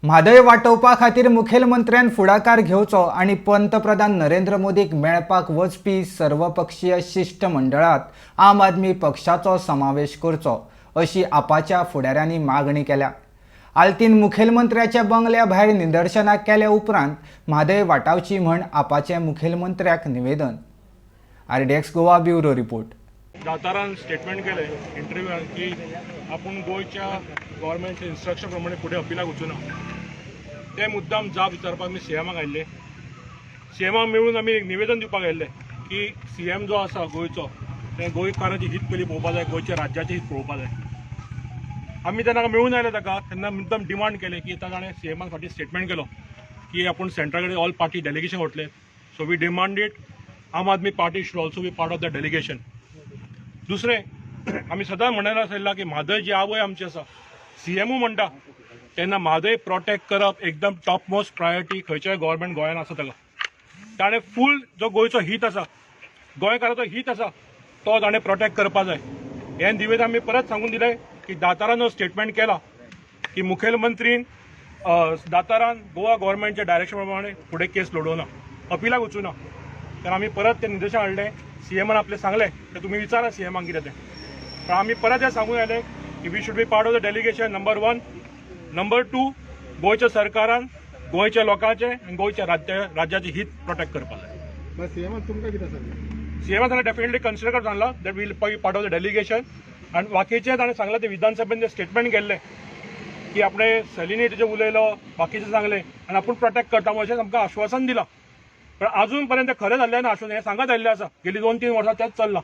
म्हादय वाटोवपा खातीर मुखेलमंत्र्यान फुडाकार घेवचो आनी पंतप्रधान नरेंद्र मोदीक मेळपाक वचपी सर्वपक्षीय शिश्टमंडळांत आम आदमी पक्षाचो समावेश करचो अशी आपाच्या फुडाऱ्यांनी मागणी केल्या. आल्तीन मुखेलमंत्र्याच्या बंगल्या भायर निदर्शनां केल्या उपरांत म्हादय वाटावची म्हण आपाचें मुखेलमंत्र्याक निवेदन. RDX Goa bureau report. दातारान स्टेटमेंट केलें इंटरव्यूआन की आपूण गोंयच्या गव्हर्मेंटच्या इन्स्ट्रक्शन प्रमाणे फुडें अपिलाक वचूना. ते मुद्दाम जाप विचारपाक आमी सीएमाक आयिल्ले. सीएमाक मेळून आमी एक निवेदन दिवपाक आयिल्ले की सीएम जो आसा गोंयचो, ते गोंयकारांचे हित पयलीं पळोवपा जाय, गोंयच्या राज्याचें हित पळोवपा जाय. आमी तेन्ना मेळून आयले ताका, तेन्ना मुद्दाम डिमांड केलें की ताणें सीएमान फाटीं स्टेटमेंट केलो की आपूण सेंट्रा कडेन ऑल पार्टी डेलिगेशन वतले. So we demanded Aam Aadmi Party should also be part of the delegation. दुसरें, आमी सदां म्हणत आशिल्ला की म्हादय जी आवय आमची आसा, सीएमू म्हणटा तेन्ना म्हादय प्रोटेक्ट करप एकदम टॉप मोस्ट प्रायोरिटी खंयच्याय गव्हर्मेंट गोंयान आसा ताका. ताणें फूल जो गोंयचो हित आसा, गोंयकाराचो हित आसा, तो ताणें प्रोटेक्ट करपा जाय. हें निवेदन आमी परत सांगून दिलें की दातारान जो स्टेटमेंट केला की मुखेलमंत्रीन दातारान गोवा गव्हर्मेंटच्या डायरेक्शन प्रमाणे फुडें केस लडोवना, अपिलाक वचूना, तर आमी परत तें निदर्शन हाडलें. सीएमान आपलें सांगलें ते तुमी विचारा सीएमाक कितें तें. पण आमी परत हें सांगून आयले की we should be part of the delegation, number one. Number two, गोंयच्या सरकारान गोंयच्या लोकांचें आनी गोंयच्या राज्याचें हित प्रोटेक्ट करपाक जाय. सीएमान तुमकां कितें सांगलें? सीएमान ताणें डेफिनेटली कन्सिडर करपाक सांगलां that we'll be part of the delegation. आनी बाकीचें ताणें सांगलां, ते विधानसभेन जे स्टेटमेंट केल्लें की आपणें सॅलिनिटीचें उलयलो, बाकीचें सांगलें आनी आपूण प्रोटेक्ट करता अशें आमकां आश्वासन दिलां. पण अजून पर्यंत खरें जाल्लें ना आश्वासन. हें सांगत आयिल्लें आसा, गेली 2-3 वर्सां तेंच चल्लां.